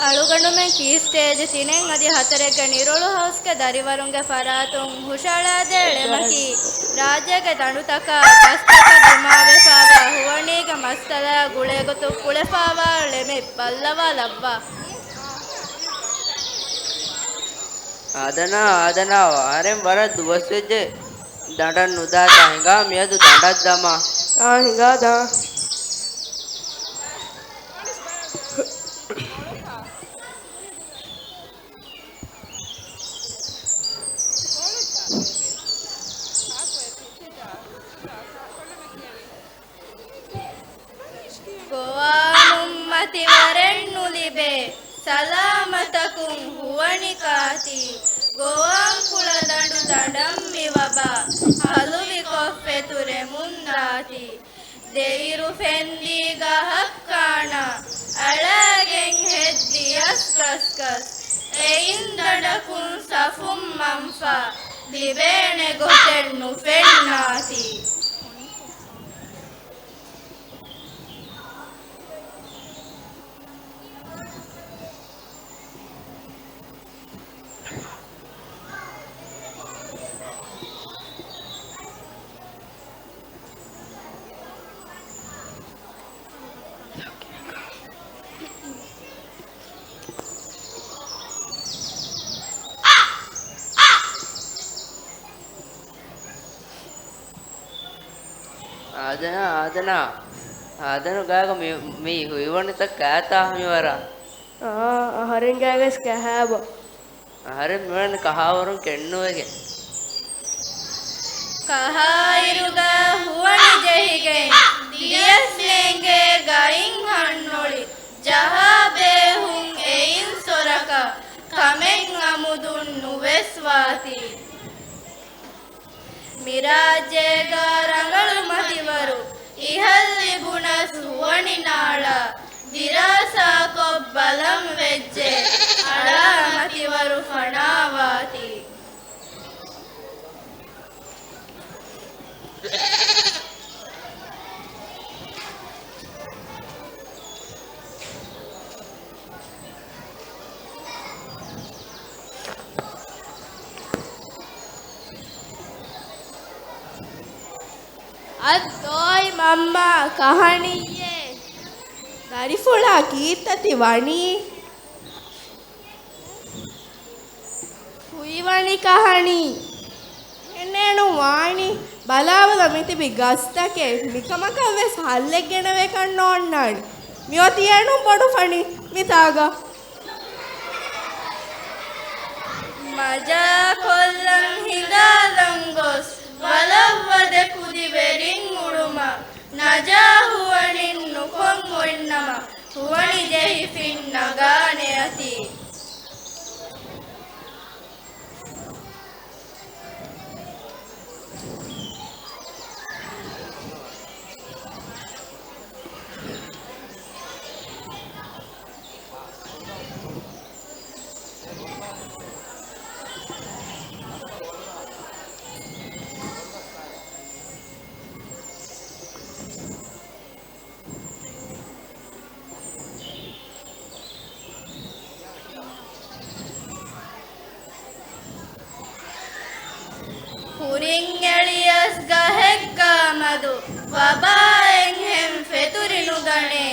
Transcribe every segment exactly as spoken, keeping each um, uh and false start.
އަޅުގަނޑުމެން ކީ ސްޓޭޖް ތިނެއް އަދި ހަތަރެއްގެ ނިރޮޅު ހައުސްގެ ދަރިވަރުންގެ ފަރާތުން ހުށައަޅާދޭ ޅެމަކީ، ރާއްޖޭގެ ދަނޑުތަކާ ގަސްތަކަށް ދިމާވެފާވާ ހުވަނީގެ މައްސަލައާ ގުޅޭގޮތުން ކުޅެފާވާ ޅެމެއް ބައްލަވާލައްވާ. އާދަނާ، އާދަނާ، އަހަރެން ވަރަށް ދުވަސްވެއްޖެ ދަނޑަށް ނުދާތާ. ހިނގާ މިއަދު ދަނޑަށް ދަމާ. އާ، ހިނގާ ދާ. ގޮވާމުން މަތިވަރެއް ނުލިބޭ، ސަލާމަތަކުން ހުވަނި ކާތީ. ގޮވާން ކުޅަދަނޑު ދަނޑަށް މި ވަބާ، ހަލުވިކޮށް ފެތުރެމުން ދާތީ. ދެއިރު ފެންދީ ގަހަށް ކާނާ، އަޅާގެން ހެއްދިޔަސް ގަސްގަސް. އެއިން ދަނޑަކުން ސަފުން މަންފާ، ލިބޭނެ ގޮތެއް ނުފެންނާތީ. އާދަނާ، އާދަނާ، އާދަނު ގާގަ މި، މި ހުއިވަނިތައް ކާތާ މިވަރަށް؟ އާ، އަހަރެން ގާގަސް ކަހާބަ. އަހަރެން މިވަނީ ކަހާވަރުން ކެއްނުވެގެން. ކަހާއިރުގަ ހުވަނި ޖެހިގެން، ދިޔަސް ނޭނގޭ ގައިން ހަންނޮޅި، ޖަހާ ބޭހުން އެއިން ސޮރަކަށް، ކަމެއް އަމުދުން ނުވެސް ވާތީ. މިރާއްޖޭގަ ރަނގަޅު މަތިވަރު އިހަށް ލިބުނަސް ހުވަނި ނާޅާ، ދިރާސާކޮށް ބަލަން ވެއްޖެ އަޅާ މަތިވަރު ފަނާވާތީ. އައްދޯއި މަންމާ ކަހަނީއޭ. ދަރިފުޅާ ކީއްތަ ތި ވަނީ؟ ހުއިވަނި ކަހަނީ. އެހެންނޭނު ވާނީ. ބަލާބަލަ މިތިބި ގަސްތަކެއް މިކަމަކަށް ވެސް ހައްލެއް ގެނެވޭކަށް ނޯންނާނެ. މިއޮތީ އޭނުން ބޮޑު ފަނި މިތާގަ. މަޖާކޮށްލަން ހިނގާލަން ގޮސް، ވަލަށްވަދެ ކުދިވެރިން އުޅުމަށް، ނަޖާ ހުވަނިން ނުކޮށް އޮތްނަމަ، ހުވަނި ޖެހިފިން ނަގާނެއަތީ. ކުރިން އެޅިޔަސް ގަހެއްގާ މަދު، ވަބާއެއްހެން ފެތުރި ނުގަނޭ.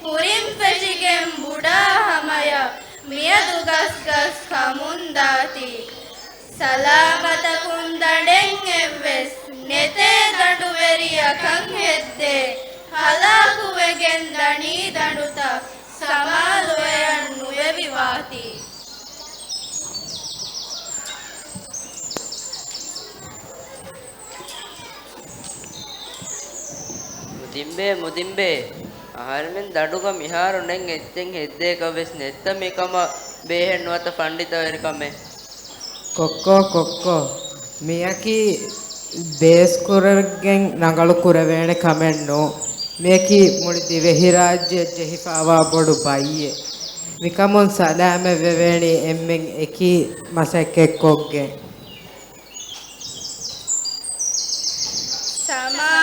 ކުރިން ފެށިގެން ބުޑާ ހަމަޔަށް، މިއަދު ގަސްގަސް ކަމުން ދާތީ. ސަލާމަތަކުން ދަނޑެއް އެއްވެސް ނެތޭ ދަނޑުވެރިޔަކަށް ހެއްދޭ. ހަލާކުވެގެން ދަނީ ދަނޑުތައް ސަމާލުވެޔަށް ނުވެވިވާތީ. މުދިންބޭ، މުދިންބޭ. އަހަރެމެން ދަނޑުގަ މިހާރު ނެތް އެއްޗެއް ހެއްދޭކަށް ވެސް ނެއްތަ މިކަމަށް ބޭހެއް ނުވަތަ ފަންޑިތަވެރިކަމެއް. ކޮއްކޮ، ކޮއްކޮ. މިއަކީ ބޭސްކުރެއްގެން ރަނގަޅު ކުރެވޭނެ ކަމެއް ނޫން. މިއަކީ މުޅި ދިވެހިރާއްޖެ ޖެހިފާވާ ބޮޑު ބައްޔެއް. މިކަމުން ސަލާމަތްވެވޭނީ އެންމެން އެކީ މަސައްކަތްކޮށްގެން. ސަމާ